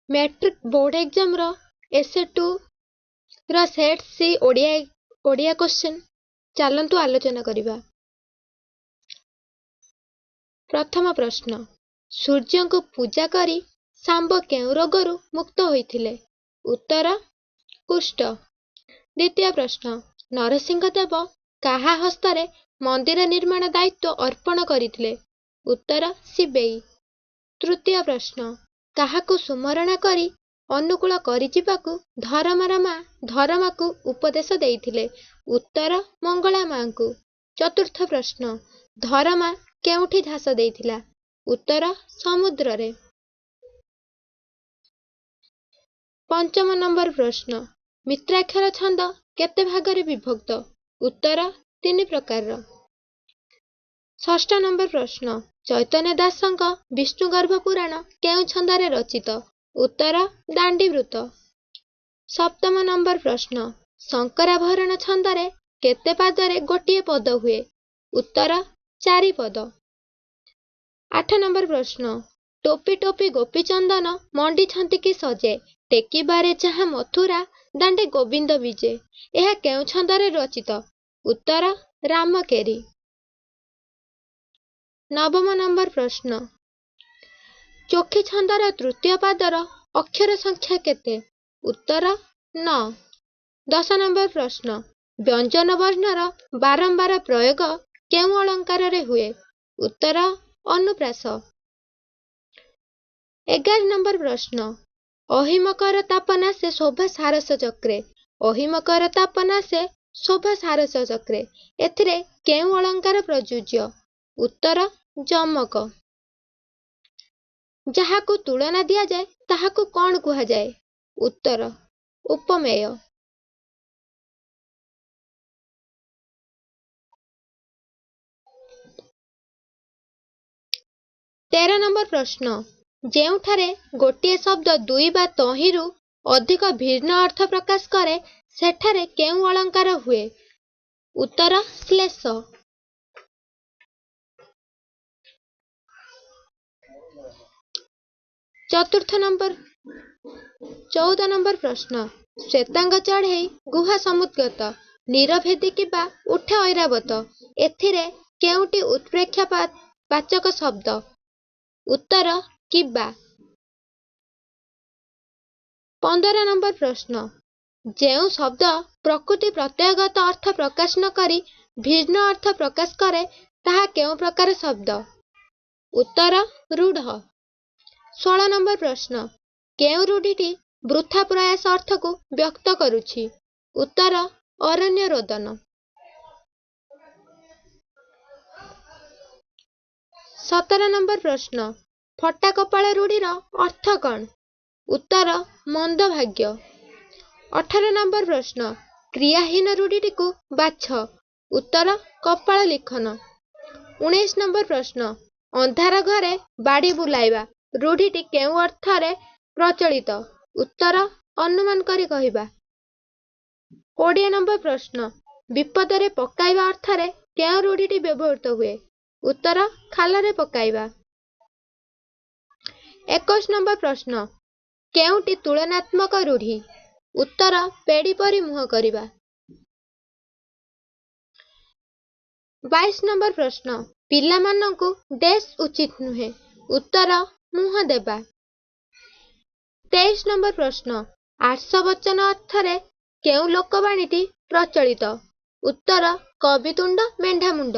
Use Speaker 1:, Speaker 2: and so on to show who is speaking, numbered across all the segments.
Speaker 1: Matric board ଏକ୍ଜାମ୍ର S A ଟୁର set C Odia question ଚାଲନ୍ତୁ ଆଲୋଚନା କରିବା। ପ୍ରଥମ ପ୍ରଶ୍ନ, ସୂର୍ଯ୍ୟଙ୍କୁ ପୂଜା କରି ଶାମ୍ବ କେଉଁ ରୋଗରୁ ମୁକ୍ତ ହୋଇଥିଲେ? ଉତ୍ତର, କୁଷ୍ଠ। ଦ୍ୱିତୀୟ ପ୍ରଶ୍ନ, ନରସିଂହ ଦେବ କାହା ହସ୍ତରେ ମନ୍ଦିର ନିର୍ମାଣ ଦାୟିତ୍ୱ ଅର୍ପଣ କରିଥିଲେ? ଉତ୍ତର, ଶିବେଇ। ତୃତୀୟ ପ୍ରଶ୍ନ, କାହାକୁ ସୁମରଣା କରି ଅନୁକୂଳ କରିଯିବାକୁ ଧରମାର ମା ଧରମାକୁ ଉପଦେଶ ଦେଇଥିଲେ? ଉତ୍ତର, ମଙ୍ଗଳା ମାଙ୍କୁ। ଚତୁର୍ଥ ପ୍ରଶ୍ନ, ଧରମା କେଉଁଠି ଝାସ ଦେଇଥିଲା? ଉତ୍ତର, ସମୁଦ୍ରରେ। ପଞ୍ଚମ ନମ୍ବର ପ୍ରଶ୍ନ, ମିତ୍ରାକ୍ଷର ଛନ୍ଦ କେତେ ଭାଗରେ ବିଭକ୍ତ? ଉତ୍ତର, 3 ପ୍ରକାରର। ଷଷ୍ଠ ନମ୍ବର ପ୍ରଶ୍ନ, ଚୈତନ୍ୟ ଦାସଙ୍କ ବିଷ୍ଣୁଗର୍ଭ ପୁରାଣ କେଉଁ ଛନ୍ଦରେ ରଚିତ? ଉତ୍ତର, ଦାଣ୍ଡିବୃତ୍ତ। ସପ୍ତମ ନମ୍ବର ପ୍ରଶ୍ନ, ଶଙ୍କରାଭରଣ ଛନ୍ଦରେ କେତେ ପାଦରେ ଗୋଟିଏ ପଦ ହୁଏ? ଉତ୍ତର, 4 ପଦ। 8 ନମ୍ବର ପ୍ରଶ୍ନ, ଟୋପି ଟୋପି ଗୋପୀଚନ୍ଦନ ମଣ୍ଡିଛନ୍ତି କି ସଜେ, ଟେକିବାରେ ଯାହା ମଥୁରା ଦାଣ୍ଡେ ଗୋବିନ୍ଦ ବିଜେ, ଏହା କେଉଁ ଛନ୍ଦରେ ରଚିତ? ଉତ୍ତର, ରାମକେରି। ନବମ ନମ୍ବର ପ୍ରଶ୍ନ, ଚୋଖୀ ଛନ୍ଦର ତୃତୀୟ ପାଦର ଅକ୍ଷର ସଂଖ୍ୟା କେତେ? ଉତ୍ତର, 9। 10 ନମ୍ବର ପ୍ରଶ୍ନ, ବ୍ୟଞ୍ଜନ ବର୍ଣ୍ଣର ବାରମ୍ବାର ପ୍ରୟୋଗ କେଉଁ ଅଳଙ୍କାରରେ ହୁଏ? ଉତ୍ତର, ଅନୁପ୍ରାସ। 11 ନମ୍ବର ପ୍ରଶ୍ନ, ଅହିମକର ତାପନାଶେ ଶୋଭା ସାରସ ଚକ୍ରେ, ଅହିମକର ତାପନାଶେ ଶୋଭା ସାରସ ଚକ୍ରେ, ଏଥିରେ କେଉଁ ଅଳଙ୍କାର ପ୍ରଯୁଜ୍ୟ? ଉତ୍ତର, ଯମକ। ଯାହାକୁ ତୁଳନା ଦିଆଯାଏ ତାହାକୁ କ'ଣ କୁହାଯାଏ? ଉତ୍ତର, ଉପମେୟ। 13 ନମ୍ବର ପ୍ରଶ୍ନ, ଯେଉଁଠାରେ ଗୋଟିଏ ଶବ୍ଦ ଦୁଇ ବା ତହିଁରୁ ଅଧିକ ଭିନ୍ନ ଅର୍ଥ ପ୍ରକାଶ କରେ ସେଠାରେ କେଉଁ ଅଳଙ୍କାର ହୁଏ? ଉତ୍ତର, ଶ୍ଲେଷ। 14 ନମ୍ବର ପ୍ରଶ୍ନ, ଶ୍ୱେତାଙ୍ଗ ଚଢ଼େଇ ଗୁହା ସମୁଦ୍ଗତ, ନୀରଭେଦୀ କିବା ଉଠେ ଐରାବତ, ଏଥିରେ କେଉଁଟି ଉତ୍ପ୍ରେକ୍ଷା ବାଚକ ଶବ୍ଦ? ଉତ୍ତର, କିବା। 15 ନମ୍ବର ପ୍ରଶ୍ନ, ଯେଉଁ ଶବ୍ଦ ପ୍ରକୃତି ପ୍ରତ୍ୟୟଗତ ଅର୍ଥ ପ୍ରକାଶ ନ କରି ଭିନ୍ନ ଅର୍ଥ ପ୍ରକାଶ କରେ ତାହା କେଉଁ ପ୍ରକାର ଶବ୍ଦ? ଉତ୍ତର, ରୂଢ଼। 16 ନମ୍ବର ପ୍ରଶ୍ନ, କେଉଁ ରୂଢ଼ିଟି ବୃଥା ପ୍ରୟାସ ଅର୍ଥକୁ ବ୍ୟକ୍ତ କରୁଛି? ଉତ୍ତର, ଅରଣ୍ୟ ରୋଦନ। 17 ନମ୍ବର ପ୍ରଶ୍ନ, ଫଟା କପାଳ ରୂଢ଼ିର ଅର୍ଥ କ'ଣ? ଉତ୍ତର, ମନ୍ଦଭାଗ୍ୟ। 18 ନମ୍ବର ପ୍ରଶ୍ନ, କ୍ରିୟାହୀନ ରୂଢ଼ିଟିକୁ ବାଛ। ଉତ୍ତର, କପାଳ ଲିଖନ। 19 ନମ୍ବର ପ୍ରଶ୍ନ, ଅନ୍ଧାର ଘରେ ବାଡ଼ି ବୁଲାଇବା ରୂଢ଼ିଟି କେଉଁ ଅର୍ଥରେ ପ୍ରଚଳିତ? ଉତ୍ତର, ଅନୁମାନ କରି କହିବା। 20 ନମ୍ବର ପ୍ରଶ୍ନ, ବିପଦରେ ପକାଇବା ଅର୍ଥରେ କେଉଁ ରୂଢ଼ିଟି ବ୍ୟବହୃତ ହୁଏ? ଉତ୍ତର, ଖାଲରେ ପକାଇବା। 21 ନମ୍ବର ପ୍ରଶ୍ନ, କେଉଁଟି ତୁଳନାତ୍ମକ ରୂଢ଼ି? ଉତ୍ତର, ପେଡ଼ି ପରି ମୁହଁ କରିବା। 22 ନମ୍ବର ପ୍ରଶ୍ନ, ପିଲାମାନଙ୍କୁ ଡେସ୍ ଉଚିତ ନୁହେଁ। ଉତ୍ତର, ମୁହଁ ଦେବା। 23 ନମ୍ବର ପ୍ରଶ୍ନ, ଆର୍ଷବଚନ ଅର୍ଥରେ କେଉଁ ଲୋକବାଣୀଟି ପ୍ରଚଳିତ? ଉତ୍ତର, କବିତୁଣ୍ଡ ମେଣ୍ଢାମୁଣ୍ଡ।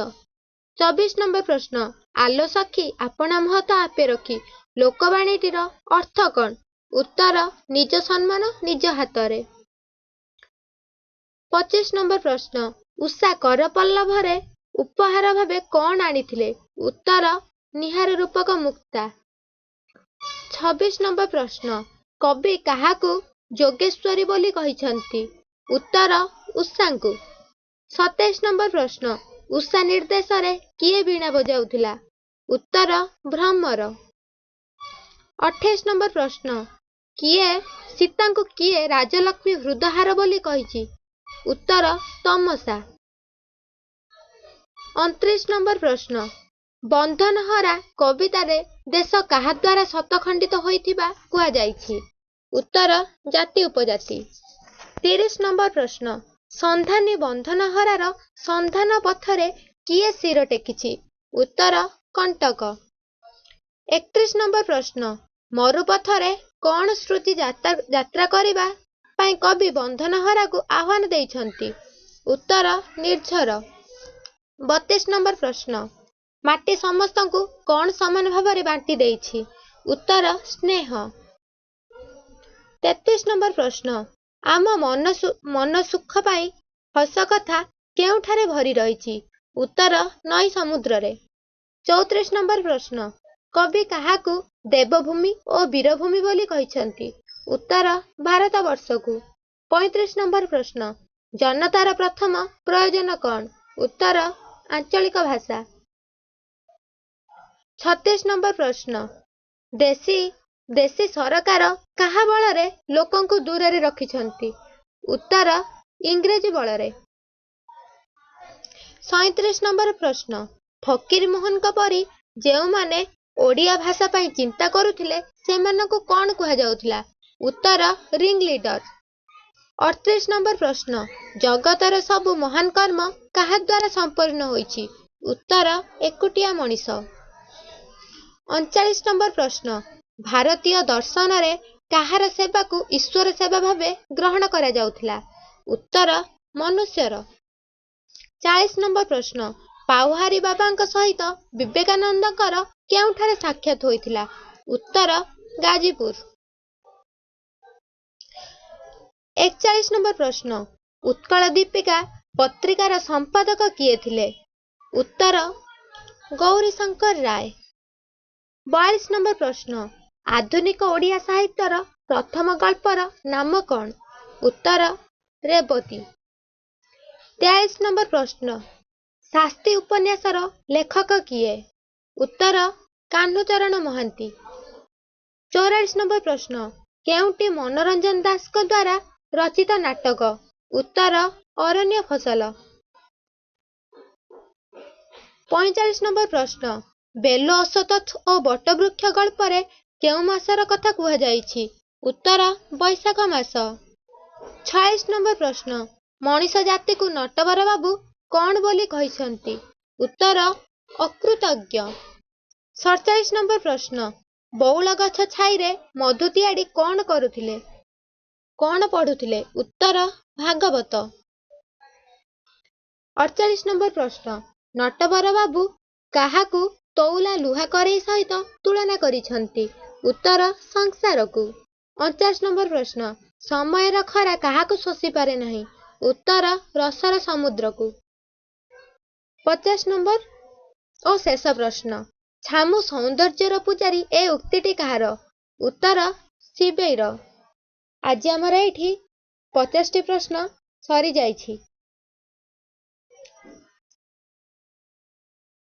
Speaker 1: 24 ନମ୍ବର ପ୍ରଶ୍ନ, ଆଲୋ ସଖୀ ଆପଣା ମହତ ଆପେ ରଖି ଲୋକବାଣୀଟିର ଅର୍ଥ କ'ଣ? ଉତ୍ତର, ନିଜ ସମ୍ମାନ ନିଜ ହାତରେ। 25 ନମ୍ବର ପ୍ରଶ୍ନ, ଉଷା କରପଲ୍ଲଭରେ ଉପହାର ଭାବେ କ'ଣ ଆଣିଥିଲେ? ଉତ୍ତର, ନିହାର ରୂପକ ମୁକ୍ତା। 26 ନମ୍ବର ପ୍ରଶ୍ନ, କବି କାହାକୁ ଯୋଗେଶ୍ୱରୀ ବୋଲି କହିଛନ୍ତି? ଉତ୍ତର, ଉଷାଙ୍କୁ। 27 ନମ୍ବର ପ୍ରଶ୍ନ, ଉଷା ନିର୍ଦ୍ଦେଶରେ କିଏ ବୀଣା ବଜାଉଥିଲା? ଉତ୍ତର, ଭ୍ରମର। 28 ନମ୍ବର ପ୍ରଶ୍ନ, ସୀତାଙ୍କୁ କିଏ ରାଜଲକ୍ଷ୍ମୀ ହୃଦହାର ବୋଲି କହିଛି? ଉତ୍ତର, ତମସା। 29 ନମ୍ବର ପ୍ରଶ୍ନ, ବନ୍ଧନହରା କବିତାରେ ଦେଶ କାହା ଦ୍ୱାରା ଶତଖଣ୍ଡିତ ହୋଇଥିବା କୁହାଯାଇଛି? ଉତ୍ତର ଜାତି ଉପଜାତି। 30 ନମ୍ବର ପ୍ରଶ୍ନ, ସନ୍ଧାନୀ ବନ୍ଧନହରାର ସନ୍ଧାନ ପଥରେ କିଏ ଶିର ଟେକିଛି? ଉତ୍ତର କଣ୍ଟକ। 31 ନମ୍ବର ପ୍ରଶ୍ନ, ମରୁପଥରେ କ'ଣ ସୃଜି ଯାତ୍ରା କରିବା ପାଇଁ କବି ବନ୍ଧନହରାକୁ ଆହ୍ୱାନ ଦେଇଛନ୍ତି? ଉତ୍ତର ନିର୍ଝର। 32 ନମ୍ବର ପ୍ରଶ୍ନ, ମାଟି ସମସ୍ତଙ୍କୁ କ'ଣ ସମାନ ଭାବରେ ବାଣ୍ଟି ଦେଇଛି? ଉତ୍ତର ସ୍ନେହ। 33 ନମ୍ବର ପ୍ରଶ୍ନ, ଆମ ମନ ସୁଖ ପାଇଁ ହସ କଥା କେଉଁଠାରେ ଭରି ରହିଛି? ଉତ୍ତର ନଈ ସମୁଦ୍ରରେ। 34 ନମ୍ବର ପ୍ରଶ୍ନ, କବି କାହାକୁ ଦେବଭୂମି ଓ ବୀରଭୂମି ବୋଲି କହିଛନ୍ତି? ଉତ୍ତର ଭାରତବର୍ଷକୁ। 35 ନମ୍ବର ପ୍ରଶ୍ନ, ଜନତାର ପ୍ରଥମ ପ୍ରୟୋଜନ କ'ଣ? ଉତ୍ତର ଆଞ୍ଚଳିକ ଭାଷା। 36 ନମ୍ବର ପ୍ରଶ୍ନ, ଦେଶୀ ସରକାର କାହା ବଳରେ ଲୋକଙ୍କୁ ଦୂରରେ ରଖିଛନ୍ତି? ଉତ୍ତର ଇଂରେଜୀ ବଳରେ। 37 ନମ୍ବର ପ୍ରଶ୍ନ, ଫକୀରମୋହନଙ୍କ ପରି ଯେଉଁମାନେ ଓଡ଼ିଆ ଭାଷା ପାଇଁ ଚିନ୍ତା କରୁଥିଲେ ସେମାନଙ୍କୁ କ'ଣ କୁହାଯାଉଥିଲା? ଉତ୍ତର ରିଙ୍ଗ ଲିଡର। 38 ନମ୍ବର ପ୍ରଶ୍ନ, ଜଗତର ସବୁ ମହାନ କର୍ମ କାହା ଦ୍ୱାରା ସମ୍ପନ୍ନ ହୋଇଛି? ଉତ୍ତର ଏକୁଟିଆ ମଣିଷ। 39 ନମ୍ବର ପ୍ରଶ୍ନ, ଭାରତୀୟ ଦର୍ଶନରେ କାହାର ସେବାକୁ ଈଶ୍ୱର ସେବା ଭାବେ ଗ୍ରହଣ କରାଯାଉଥିଲା? ଉତ୍ତର ମନୁଷ୍ୟର। 40 ନମ୍ବର ପ୍ରଶ୍ନ, ପାୱାହାରୀ ବାବାଙ୍କ ସହିତ ବିବେକାନନ୍ଦଙ୍କର କେଉଁଠାରେ ସାକ୍ଷାତ ହୋଇଥିଲା? ଉତ୍ତର ଗାଜୀପୁର। 41 ନମ୍ବର ପ୍ରଶ୍ନ, ଉତ୍କଳ ଦୀପିକା ପତ୍ରିକାର ସମ୍ପାଦକ କିଏ ଥିଲେ? ଉତ୍ତର ଗୌରୀଶଙ୍କର ରାୟ। 42 ନମ୍ବର ପ୍ରଶ୍ନ, ଆଧୁନିକ ଓଡ଼ିଆ ସାହିତ୍ୟର ପ୍ରଥମ ଗଳ୍ପର ନାମ କ'ଣ? ଉତ୍ତର ରେବତୀ। 43 ନମ୍ବର ପ୍ରଶ୍ନ, ଶାସ୍ତି ଉପନ୍ୟାସର ଲେଖକ କିଏ? ଉତ୍ତର କାହ୍ନୁଚରଣ ମହାନ୍ତି। 44 ନମ୍ବର ପ୍ରଶ୍ନ, କେଉଁଟି ମନୋରଞ୍ଜନ ଦାସଙ୍କ ଦ୍ୱାରା ରଚିତ ନାଟକ? ଉତ୍ତର ଅରଣ୍ୟ ଫସଲ। 45 ନମ୍ବର ପ୍ରଶ୍ନ, ବେଲ ଅଶ୍ୱତ୍ଥ ଓ ବଟବୃକ୍ଷ ଗଳ୍ପରେ କେଉଁ ମାସର କଥା କୁହାଯାଇଛି? ଉତ୍ତର ବୈଶାଖ ମାସ। 46 ନମ୍ବର ପ୍ରଶ୍ନ, ମଣିଷ ଜାତିକୁ ନଟବର ବାବୁ କ'ଣ ବୋଲି କହିଛନ୍ତି? ଉତ୍ତର ଅକୃତଜ୍ଞ। 47 ନମ୍ବର ପ୍ରଶ୍ନ, ବଉଳ ଗଛ ଛାଇରେ ମଧୁ ତିଆଡ଼ି କ'ଣ କରୁଥିଲେ? କ'ଣ ପଢୁଥିଲେ? ଉତ୍ତର ଭାଗବତ। 48 ନମ୍ବର ପ୍ରଶ୍ନ, ନଟବର ବାବୁ କାହାକୁ ତଉଲା ଲୁହା କରେଇ ସହିତ ତୁଳନା କରିଛନ୍ତି? ଉତ୍ତର ସଂସାରକୁ। 49 ନମ୍ବର ପ୍ରଶ୍ନ, ସମୟର ଖରା କାହାକୁ ଶୋଷିପାରେ ନାହିଁ? ଉତ୍ତର ରସର ସମୁଦ୍ରକୁ। 50 ନମ୍ବର ଓ ଶେଷ ପ୍ରଶ୍ନ, ଛାମୁ ସୌନ୍ଦର୍ଯ୍ୟର ପୂଜାରୀ ଏ ଉକ୍ତିଟି କାହାର? ଉତ୍ତର ସିବେଇର। ଆଜି ଆମର ଏଇଠି 50ଟି ପ୍ରଶ୍ନ ସରିଯାଇଛି।